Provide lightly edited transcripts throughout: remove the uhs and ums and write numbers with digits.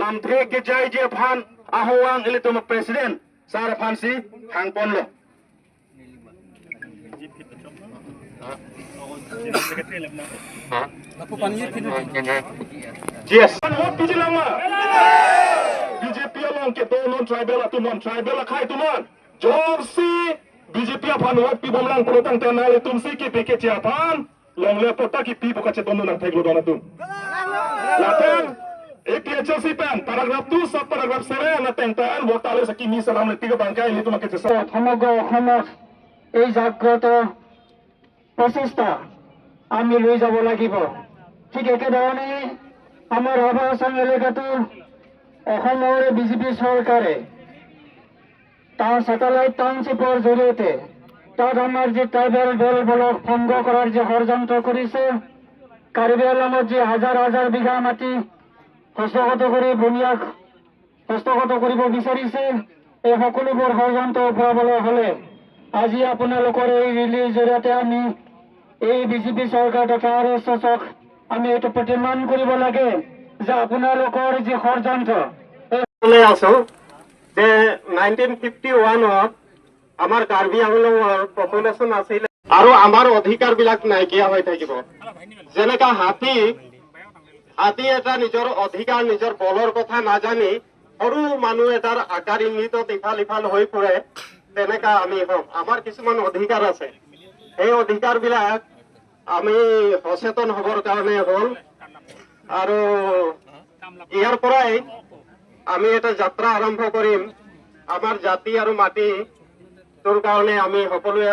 Lamthe ke jai je phan ahowang ili tum president sar phan si hang pon lo. Yes. BJP along ke to non tribal atu non tribal khai tuman. Job si BJP aphan wat pi bomlang protang tenal tum si ki peke che aphan long le pota ki pi boka che tonu nang theglo dona tum. Laten APHLC pen paragraph 2 sub paragraph 7 na teng tan wotale sa ki mi salam le tiga bangkai li tum ke che sa. সমগ্ৰ অসমত এই জাগ্ৰত প্ৰচেষ্টা আমি লৈ যাব লাগিব। ঠিক একেধৰণে আমাৰ ৰাভা হাছং এলেকাটো অসমৰ বিজেপি চৰকাৰে তাৰ ছেটেলাইট টাউনশ্বিপৰ জৰিয়তে তাত আমাৰ যি ট্ৰাইবেল বেল্ট ব্লক ভংগ কৰাৰ যি ষড়যন্ত্ৰ কৰিছে, কাৰ্বি আংলঙত যি হাজাৰ হাজাৰ বিঘা মাটি হস্তগত কৰি বনিয়াক হস্তগত কৰিব বিচাৰিছে, এই সকলোবোৰ ষড়যন্ত্ৰ উফৰাবলৈ হ'লে আজি আপোনালোকৰ এই ৰেলীৰ জৰিয়তে আমি এই বিজেপি চৰকাৰ তথা আৰ এছ এছক আমি এইটো প্ৰতিমান কৰিব লাগে যে আপোনালোকৰ যি ষড়যন্ত্ৰ আছো যে 1951ত আমাৰ কাৰ্বি আংলঙৰ পপুলেশ্যন আছিলে আৰু আমাৰ অধিকাৰ বিলাক নাইকিয়া হৈ থাকিব। যেনেকা হাতী হাতী এটা নিজৰ অধিকাৰ, নিজৰ বলৰ কথা নাজানি সৰু মানুহ এটাৰ আকাৰ ইংগিতত ইফাল ইফাল হৈ ফুৰে, তেনেকা আমি হ'ম। আমাৰ কিছুমান অধিকাৰ আছে, সেই অধিকাৰ বিলাক আমি সচেতন হ'বৰ কাৰণে হ'ল আৰু ইয়াৰ পৰাই আমি এটা যাত্ৰা আৰম্ভ কৰিম। আমাৰ জাতি আৰু মাটিটোৰ কাৰণে আমি সকলোৱে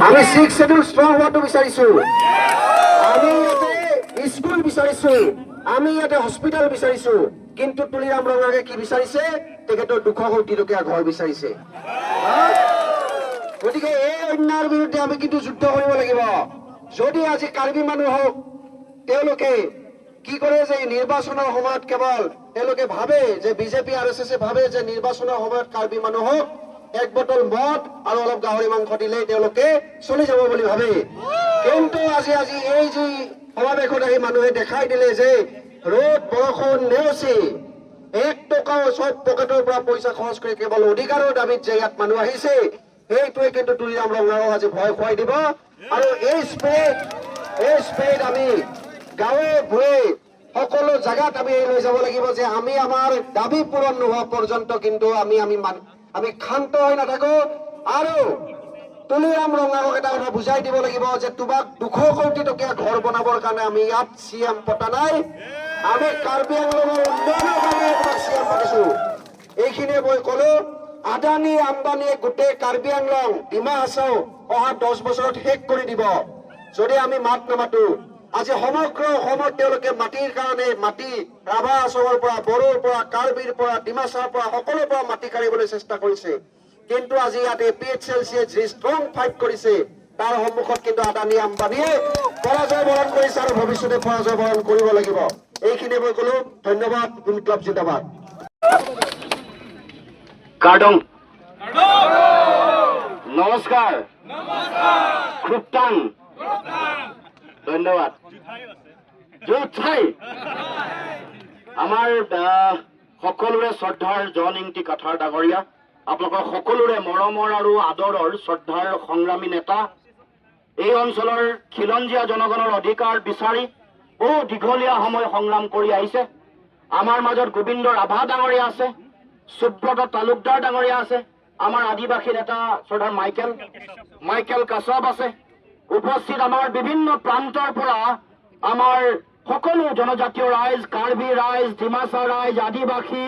আমি ছিক্স শ্বেডিউল ষ্ট্ৰং হোৱাটো বিচাৰিছো। আমি ইয়াতে স্কুল বিচাৰিছো, আমি ইয়াতে হস্পিটেল বিচাৰিছো। কিন্তু তুলিৰাম ৰংহাঙে কি বিচাৰিছে? তেখেতৰ 200 কোটি টকীয়া ঘৰ বিচাৰিছে, হা? গতিকে এই অন্যায়ৰ বিৰুদ্ধে আমি কিন্তু যুদ্ধ কৰিব লাগিব। যদি আজি কাৰ্বি মানুহক তেওঁলোকে কি কৰে যে নিৰ্বাচনৰ সময়ত কেৱল তেওঁলোকে ভাবে যে বিজেপি আৰ এছ এছে ভাবে যে নিৰ্বাচনৰ সময়ত কাৰ্বি মানুহক এক বটল মদ আৰু অলপ গাহৰি মাংস দিলেই তেওঁলোকে চলি যাব বুলি ভাবে। কিন্তু আজি এই যি সমাৱেশত আহি মানুহে দেখাই দিলে যে ৰ'দ বৰষুণ নেওচি এক টকাও চব পকেটৰ পৰা পইচা খৰচ কৰি কেৱল অধিকাৰৰ দাবীত যে ইয়াত মানুহ আহিছে, সেইটোৱে কিন্তু তুলিৰাম ৰংহাঙক আজি ভয় খুৱাই দিব। আৰু এই স্পিৰিট আমি গাঁৱে ভূঞে সকলো জাগাত আমি এই লৈ যাব লাগিব যে আমি আমাৰ দাবী পূৰণ নোহোৱা পৰ্যন্ত কিন্তু আমি ক্ষান্ত হৈ নাথাকো। আৰু তুলিৰাম ৰংহাঙক এটা কথা বুজাই দিব লাগিব যে তোমাক 200 কোটি টকীয়া ঘৰ বনাবৰ কাৰণে আমি ইয়াত চি এম পতা নাই, আমি কাৰ্বি আংলঙৰ উন্নয়নৰ কাৰণে তোমাক চি এম পাতিছো। এইখিনিয়ে মই কলো। আদানী আম্বানীয়ে গোটেই কাৰ্বি আংলং, ডিমা হাছাও অহা 10 বছৰত শেষ কৰি দিব যদি আমি মাত নামাতো। আজি সমগ্ৰ অসমত তেওঁলোকে মাটিৰ কাৰণে মাটি ৰাভা হাছঙৰ পৰা, বড়োৰ পৰা, কাৰ্বিৰ পৰা, ডিমাচাৰ পৰা, সকলোৰে পৰা মাটি কাঢ়িবলৈ চেষ্টা কৰিছে। কিন্তু আজি ইয়াত এ পি এইচ এল চিয়ে যি ষ্ট্ৰং ফাইট কৰিছে, তাৰ সন্মুখত কিন্তু আদানী আম্বানীয়ে পৰাজয় বৰণ কৰিছে আৰু ভৱিষ্যতে পৰাজয় বৰণ কৰিব লাগিব। এইখিনিয়ে মই কলো। ধন্যবাদ। ইনকিলাব জিন্দাবাদ। কাৰ্ডং, নমস্কাৰ। খুবটাং, ধন্যবাদ। জুথাই। আমাৰ সকলোৰে শ্ৰদ্ধাৰ জন ইংতি কাথাৰ ডাঙৰীয়া, আপোনালোকৰ সকলোৰে মৰমৰ আৰু আদৰৰ শ্ৰদ্ধাৰ সংগ্ৰামী নেতা, এই অঞ্চলৰ খিলঞ্জীয়া জনগণৰ অধিকাৰ বিচাৰি বহু দীঘলীয়া সময় সংগ্ৰাম কৰি আহিছে। আমাৰ মাজত গোবিন্দ ৰাভা ডাঙৰীয়া আছে, সুব্ৰত তালুকদাৰ ডাঙৰীয়া আছে, আমাৰ আদিবাসী নেতা শ্ৰদ্ধাৰ মাইকেল কাশ্যপ আছে। উপস্থিত আমাৰ বিভিন্ন প্ৰান্তৰ পৰা আমাৰ সকলো জনজাতীয় ৰাইজ, কাৰ্বি ৰাইজ, ডিমাচা ৰাইজ, আদিবাসী,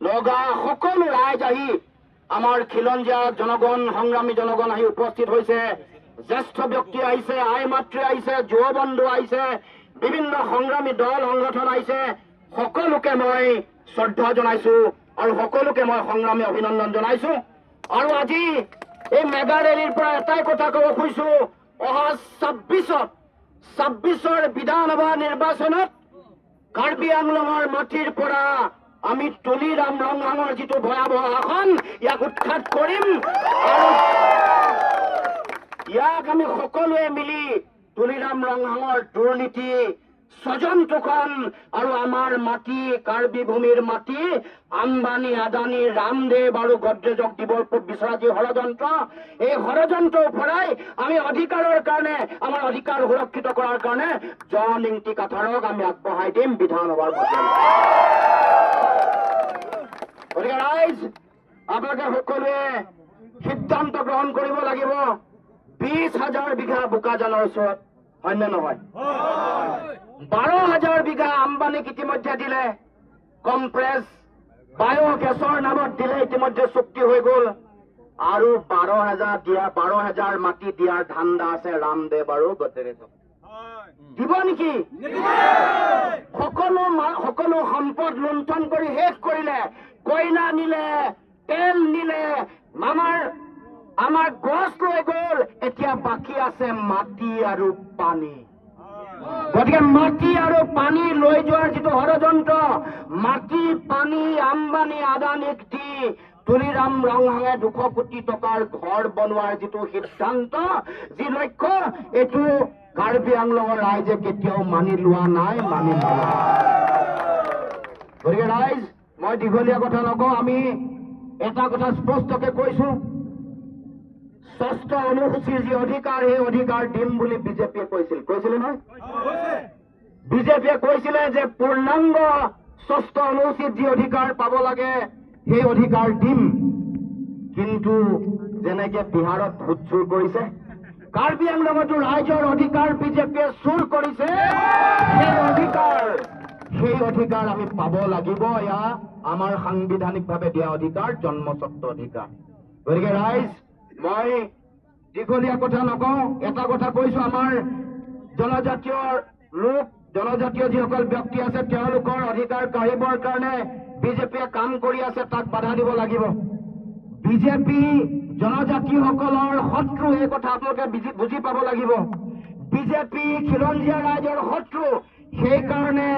নগা সকলো ৰাইজ আহি, আমাৰ খিলঞ্জীয়া জনগণ, সংগ্ৰামী জনগণ আহি উপস্থিত হৈছে। জ্যেষ্ঠ ব্যক্তি আহিছে, আই মাতৃ আহিছে, যুৱ বন্ধু আহিছে, বিভিন্ন সংগ্ৰামী দল সংগঠন আহিছে। সকলোকে মই শ্ৰদ্ধা জনাইছো আৰু সকলোকে মই সংগ্ৰামী অভিনন্দন জনাইছো। আৰু আজি এই মেগা ৰেলীৰ পৰা এটাই কথা ক'ব খুজিছো, অহা 26ৰ বিধানসভা নিৰ্বাচনত কাৰ্বি আংলঙৰ মাটিৰ পৰা আমি তুলিৰাম ৰংহাঙৰ যিটো ভয়াৱহ শাসন, ইয়াক উৎখাত কৰিম আৰু ইয়াক আমি সকলোৱে মিলি তুলিৰাম ৰংহাঙৰ দুৰ্নীতি, স্বজন তোষণ আৰু আমাৰ মাটি, কাৰ্বি ভূমিৰ মাটি আম্বানী, আদানী, ৰামদেৱ আৰু গডৰেজক দিব বিচৰা যি ষড়যন্ত্ৰ, এই ষড়যন্ত্ৰ ওফৰাই আমি অধিকাৰৰ কাৰণে, আমাৰ অধিকাৰ সুৰক্ষিত কৰাৰ কাৰণে জন ইংতি কাথাৰক আমি আগবঢ়াই দিম বিধানসভাৰ মজিয়ালৈ। গতিকে ৰাইজ, আপোনালোকে সকলোৱে সিদ্ধান্ত গ্ৰহণ কৰিব লাগিব। 20,000 বিঘা বোকাজানৰ ওচৰত, হয় নে নহয়? 12,000 বিঘা আম্বানীক ইতিমধ্যে দিলে, কম্প্ৰেছ বায়'গেছৰ নামত দিলে, ইতিমধ্যে চুক্তি হৈ গ'ল। আৰু 12,000 দিয়া, 12,000 মাটি দিয়াৰ ধান্দা আছে ৰামদেৱ আৰু গডৰেজক। দিব নেকি? সকলো সম্পদ লুণ্ঠন কৰি শেষ কৰিলে, কয়লা নিলে, তেল নিলে, আমাৰ গছ লৈ গ'ল, এতিয়া বাকী আছে মাটি আৰু পানী। গতিকে মাটি আৰু পানী লৈ যোৱাৰ যিটো ষড়যন্ত্ৰ, মাটি পানী আম্বানী আদানীক দি তুলিৰাম ৰংহাঙে 200 কোটি টকাৰ ঘৰ বনোৱাৰ যিটো সিদ্ধান্ত, যি লক্ষ্য, এইটো কাৰ্বি আংলঙৰ ৰাইজে কেতিয়াও মানি লোৱা নাই, মানি নলয়। গতিকে ৰাইজ, মই দীঘলীয়া কথা নকওঁ, আমি এটা কথা স্পষ্টকে কৈছো, ষষ্ঠ অনুসূচীৰ যি অধিকাৰ, সেই অধিকাৰ দিম বুলি বিজেপিয়ে কৈছিল। কৈছিলে নহয়? বিজেপিয়ে কৈছিলে যে পূৰ্ণাংগ ষষ্ঠ অনুসূচীত যি অধিকাৰ পাব লাগে সেই অধিকাৰ দিম। কিন্তু যেনেকে বিহাৰত ভোট চুৰ কৰিছে, কাৰ্বি আংলঙতো ৰাইজৰ অধিকাৰ বিজেপিয়ে চুৰ কৰিছে, সেই অধিকাৰ আমি পাব লাগিব। এয়া আমাৰ সাংবিধানিকভাৱে দিয়া অধিকাৰ, জন্মস্বত্ব অধিকাৰ। গতিকে ৰাইজ, মই দীঘলীয়া কথা নকওঁ, এটা কথা কৈছো, আমাৰ জনজাতীয় লোক, জনজাতীয় যিসকল ব্যক্তি আছে তেওঁলোকৰ অধিকাৰ কাঢ়িবৰ কাৰণে বিজেপিয়ে কাম কৰি আছে, তাক বাধা দিব লাগিব। বিজেপি জনজাতিসকলৰ শত্ৰু, এই কথা আপোনালোকে বুজি পাব লাগিব। বিজেপি খিলঞ্জীয়া ৰাইজৰ শত্ৰু, সেইকাৰণে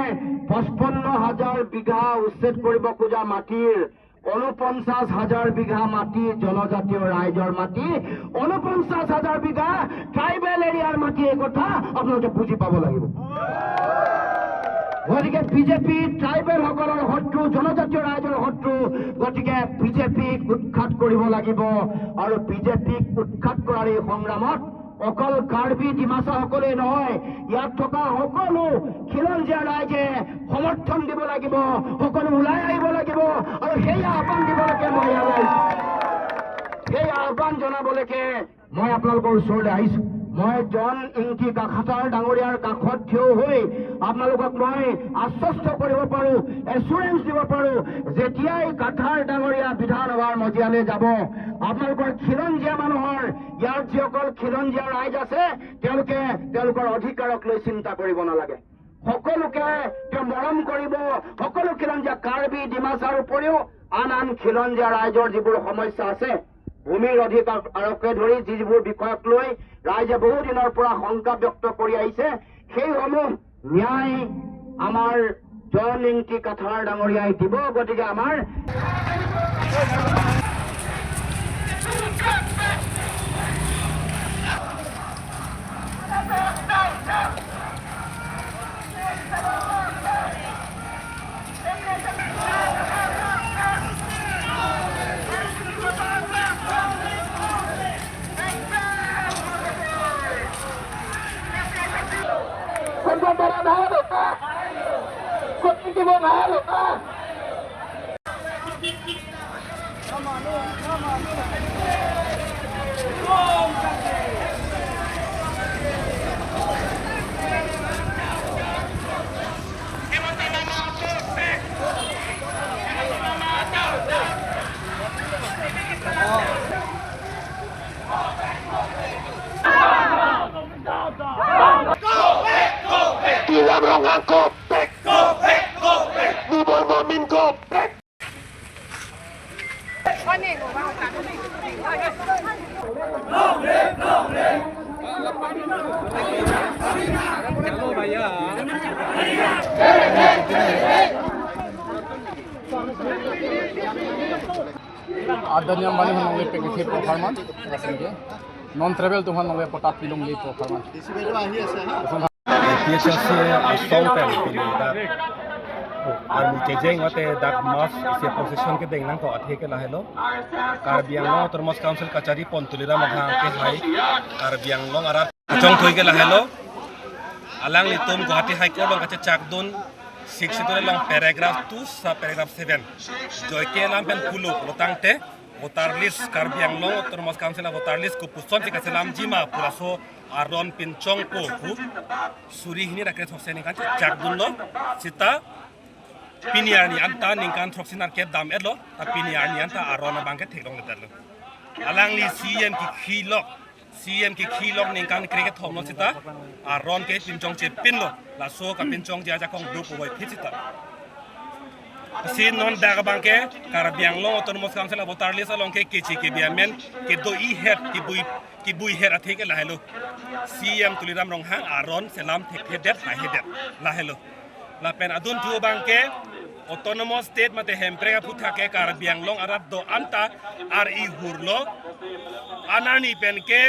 55,000 বিঘা উচ্ছেদ কৰিব খোজা মাটিৰ 49,000 বিঘা মাটি জনজাতীয় ৰাইজৰ মাটি, 49,000 বিঘা ট্ৰাইবেল এৰিয়াৰ মাটি, এই কথা আপোনালোকে বুজি পাব লাগিব। গতিকে বিজেপি ট্ৰাইবেলসকলৰ শত্ৰু, জনজাতীয় ৰাইজৰ শত্ৰু। গতিকে বিজেপিক উৎখাত কৰিব লাগিব। আৰু বিজেপিক উৎখাত কৰাৰ এই সংগ্ৰামত অকল কাৰ্বি ডিমাচাসকলেই নহয়, ইয়াত থকা সকলো খিলঞ্জীয়া ৰাইজে সমৰ্থন দিব লাগিব, সকলো ওলাই আহিব লাগিব। আৰু সেই আহ্বান দিবলৈকে মই ইয়ালৈ আহিছো, সেই আহ্বান জনাবলৈকে মই আপোনালোকৰ ওচৰলৈ আহিছো। মই জন ইংতি কাথাৰ ডাঙৰীয়াৰ কাষত থিয় হৈ আপোনালোকক মই আশ্বস্ত কৰিব পাৰো, এচুৰেঞ্চ দিব পাৰো, যেতিয়াই কাথাৰ ডাঙৰীয়া বিধানসভাৰ মজিয়ালৈ যাব, আপোনালোকৰ খিলঞ্জীয়া মানুহৰ, ইয়াত যিসকল খিলঞ্জীয়া ৰাইজ আছে তেওঁলোকে তেওঁলোকৰ অধিকাৰক লৈ চিন্তা কৰিব নালাগে। সকলোকে তেওঁ মৰম কৰিব, সকলো খিলঞ্জীয়া কাৰ্বি ডিমাচাৰ উপৰিও আন আন খিলঞ্জীয়া ৰাইজৰ যিবোৰ সমস্যা আছে, ভূমিৰ অধিকাৰকে ধৰি যিবোৰ বিষয়ক লৈ ৰাইজে বহুদিনৰ পৰা শংকা ব্যক্ত কৰি আহিছে, সেইসমূহ ন্যায় আমাৰ জন ইংতি কাথাৰ ডাঙৰীয়াই দিব। গতিকে আমাৰ Adani Ambani honongle pekhe profarman non travel to honongle potat pilong le profarman. THLC asong pen pini dak army chejeng mate dak mas isi procession ke deng nang ko athe ke lahelo Karbi Anglong Autonomous Council kachari pontulira maghang ke hai Karbi Anglong arat chong thoi ke lahelo alang litum Guwahati High Court long kache chakdun 62 long paragraph 2 sa paragraph 7 joike lam pen pulu lotangte voter list Karbi Anglong Autonomous Council voter list ko puson che kache lam jima pulaso aron pinchong po ku suri hini rakre thokse ni kan chakdun lo sita piniarni anta ningkan thoksin ar ke dam etlo ta piniarni anta aron bangke theklong le lo alang li CM ki khilok CM ki khilok ningkan kreke thomlo sita aron ke pinchong che pin lo la so ka pinchong ja ja kong du po bai phitita sin non daga bangke Karbi Anglong Autonomous Council voter list along ke kechi ke biamen ke do i head ki bui head athe ke lahelo CM Tuliram Ronghang aron selam thek det hai det lahelo la pen adun thu bangke autonomous state mate hempre ka phutha ke Karbi Anglong arat do anta ar i hurlo anani pen ke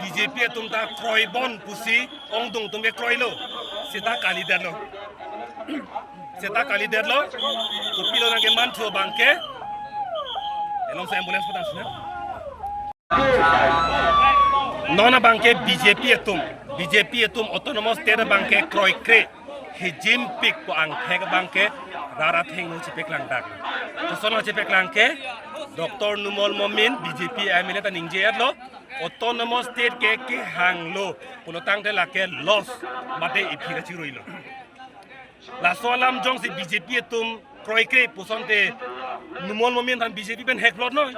BJP tumta kroi bon pusi ongdung tumbe kroilo sita kali derlo seta kali derlo kopilo nangke man thu bangke elong sa ambulance pata sina nona bangke BJP etum autonomous state bangke kroi kre hijim pik ko ang thek bangke rara theng no chipek lang dak sono chipek lang ke Dr. Numol Momin BJP MLA ta ningje lo autonomous state ke hanglo pulotang te lake loss mate iphira chiroilo la solam jong si BJP tum kroi kre pusonte Numol Momin than BJP ben hek lot noy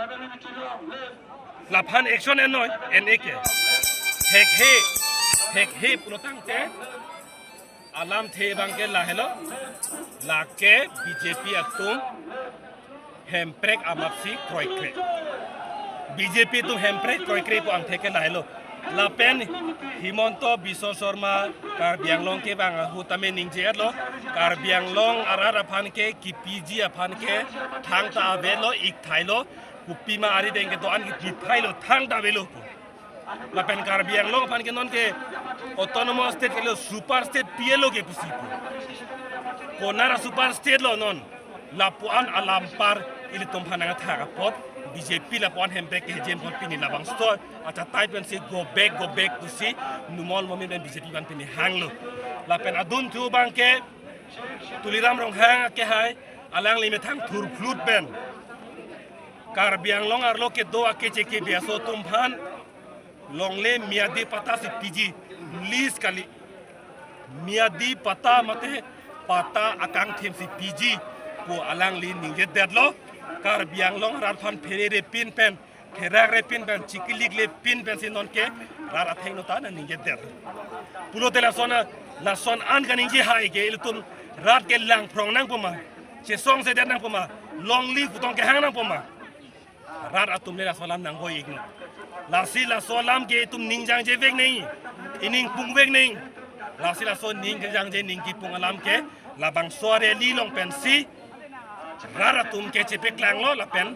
la phan action en noy en eke hek he pulotang te alam the bangke lahelo lake BJP atum hemprek amapsi kroi kre BJP tum hemprek kroi kre po ang theke lahelo lapen Himanta Biswa Sarma Karbi Anglong ke bang hutame ningje lo Karbi Anglong arar aphan ke KPG aphan ke thang ta avelo ik thailo kupima ari dengke do an ki thailo thang ta velo lapen Karbi Anglong aphan ke non ke autonomous state ke lo super state PLO ke pusipu konara super state lo non lapuan alampar ili tumphana tha pot BJP lapuan hempe ke jem kon pini labang store acha type en si go back pusi Numol Momin ben BJP ban pini hanglo lapen adun thu bangke Tuliram Ronghang ke hai alang lime thang thur flut ben Karbi Anglong arlo ke do ake che ke biaso tumphan longle miadi pata si PG list kali miadi pata mate pata akang them si PG ko alang li ningje detlo Karbi Anglong rar phan phere re pin pen pherak re pin pen chikilik le pin pen si non ke rar atheng no ta na ningje det pulo te la son an ka ningje hai ke iltum rat ke lang prong nang poma che song se det nang poma long live putong ke hang nang poma rat atum le la solam nang hoi igno la si la solam ke tum ningjang je vek nei ining pung vek nei la si la so ning jang je ning ki pung alam ke la bang soare li long pen si rara tum ke chepek lang lo la pen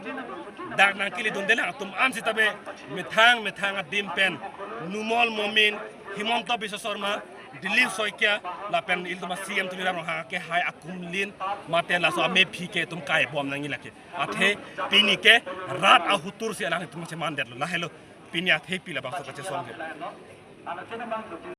dak nang kili dun de la tum an sitabe methang adim pen Numol Momin Himanta Biswa Sarma Dilip Saikia la pen il tuma CM Tuliram Ronghang ke hai akum lin mate la so ame phi ke tum kai bom nangi lake athe pini ke rat a hutur si alang tum che man det la hello pini athe pila bang so ka che song.